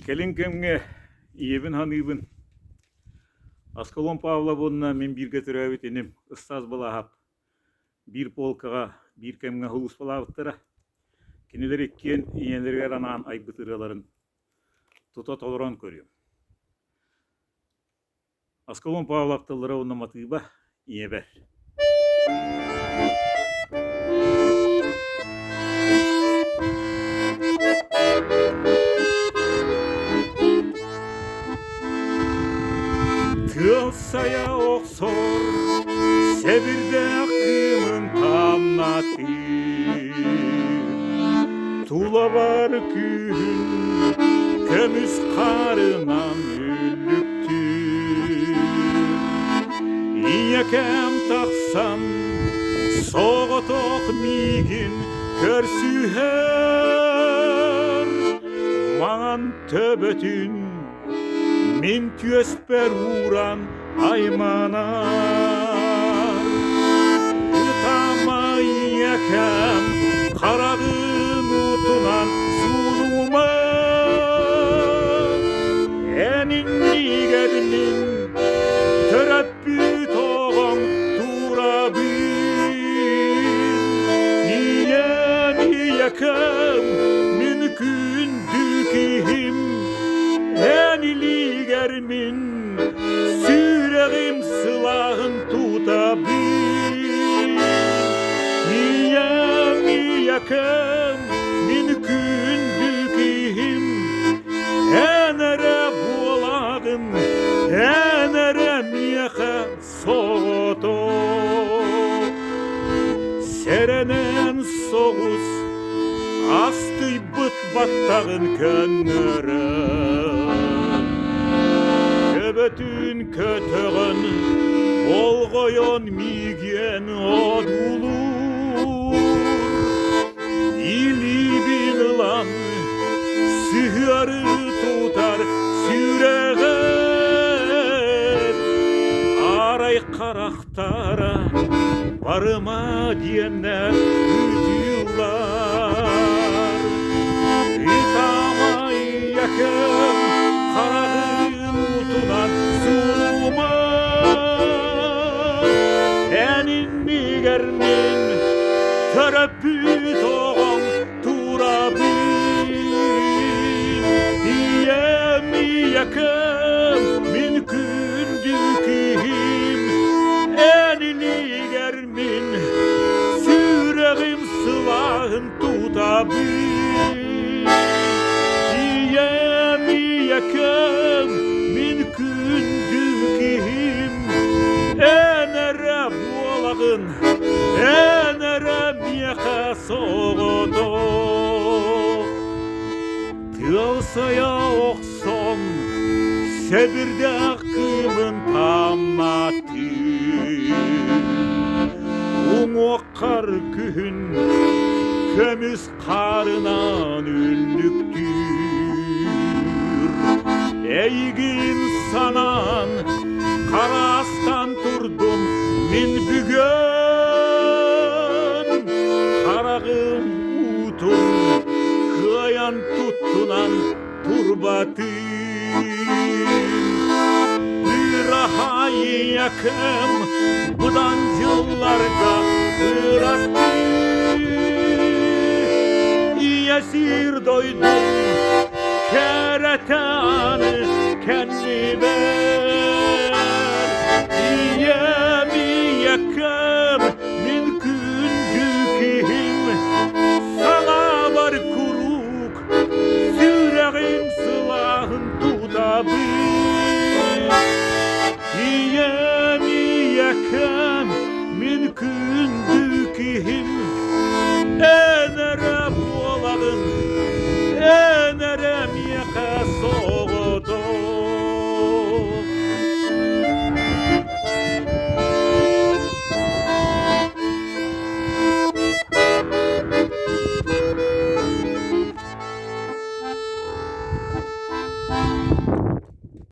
Кэлин кэмҥэ ийэбин саныыбын. Аскалон Павлов уонна мин бииргэ төрөөбүт иним Ыстаас Балааһап биир полкаҕа биир кэмҥэ сулууспалаабыттара. Кинилэр иккиэн ийэлэригэр анаан айбыт ырыаларын тута толорон көрүөм. Аскалон Павлов тыллара уонна матыыба ийэбэр. Тыал сайа охсор, сэбирдээх кыымын тамнатыыр. Тулабар күүһүн көмүс хаарынан үллүктүүр. Ийэкэм тахсан соҕотох миигин көрсүһэр, маҥан төбөтүн мин түөспэр ууран айманар. Ытама ийэкэм хараҕын уутунан суунума, эн иннигэр мин төрөппүт оҕоҥ турабын. Ийэм, ийэкэм, мин күндү киһим, эн илиигэр мин сүрэҕим сылааһын тутабын. Ийэм, ийэкэм, мин күндү киһим, эн эрэ буолаҕын, эн эрэ миэхэ соҕотох. Сэрэнэн соҕус астыйбыт баттаҕын көннөрөн, төбөтүн көтөҕөн, болҕойон миигин одуулуур. Илиибин ылан сыһыары тутар сүрэҕэр арай харахтара барыма диэннэр ытыыллар. Ытаамай якым хараҕын уутунан суунума эн иннигэр мин төрөппүт оҕоҥ турабын. Ийэм, ийэкэм, мин күндү киһим, эн илиигэр мин сүрэҕим сылааһын тутабын. Ийэм, ийэкэм, мин күндү киһим, эн эрэ буолаҕын, эн эрэ миэхэ соҕотох. Тыал сайа охсон, сэбирдэх кыымын тамматыы. Уҥуоххар күһүн көмүс хаарынан үллүктүүр. Эйигин санаан хараастан турдум мин бүгүн. Хараҕым уутун кыайан туттунан турбатым. Ыраһайыакым быдан дьылларга бырастыы. Ийэ сир дойдум кэрэтэ аны кэннибэр. Ийэ.